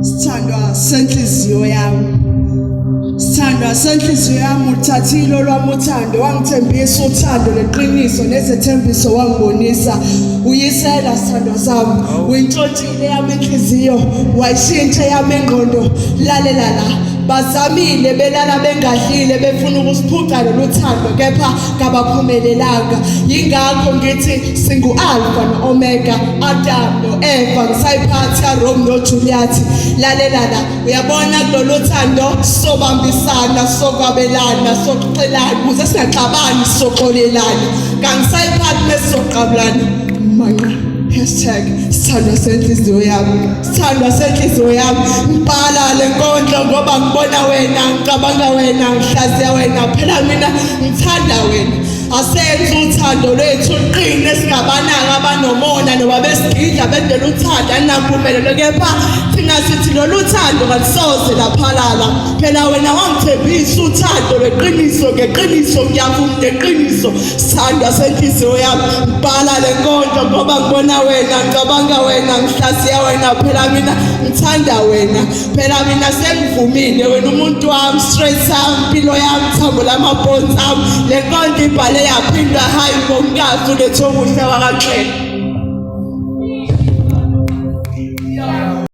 Sithandwa senhliziyo yami. Sithandwa senhliziyo yami uthathile olwami uthando wangithembisa uthando leqiniso nezethembiso wangibonisa uyisela sithandwa sami uyintshontshile yami inhliziyo wayishintsha yami ingqondo lalela la bazamile belala bengadlile befuna ukusiphuca lolu thando kepha kabaphumelelanga yingakho ngithi singu-alfa no-omega Adam no-Eva ngisayiphatha Rome noJuliet lalela la uyabona kulolu thando sobambisana sokwabelana sokuxelana ukuze singaxabani soxolelana kangisayiphathi mesizoqabulana manqa hashtag sithandwa senhliziyo yami sithandwa senhliziyo yami ngibhala le nkondlo ngoba ngibona wena ngicabanga wena ngihlaziya wena phela mina ngithanda wena asenze uthando lwethu luqine singabanaki abanomona noba besigidla bendela uthando alinampumelelo kepha thina sithi lolu thando kalisoze laphalala phela wena wangithembisa uthando lweqiniso ngeqiniso ngiyavuma ngeqiniso sithandwa senhliziyo yami ngibhala le nkondlo ngoba ngibona wena ngicabanga wena ngihlaziya wena phela mina ngithanda wena phela mina sengivumile wena umuntu wami straight sami impilo yami thambo lamabhonsi ami le nkondlo ibhale yaphindwa hayi ngomkazi ulethe okuhle wakaxele.